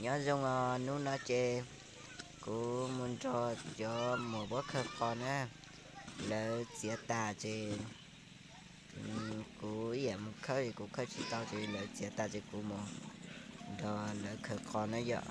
Nyob zoo os, hnub no ces kuv mus nrog cov muam puab khaws qos na, lawv txiav tas ces kuv ib yam mus khawb es kuv khawb tsis tau ces lawv txiav tas ces kuv mus nrog lawv khaws qos na yom.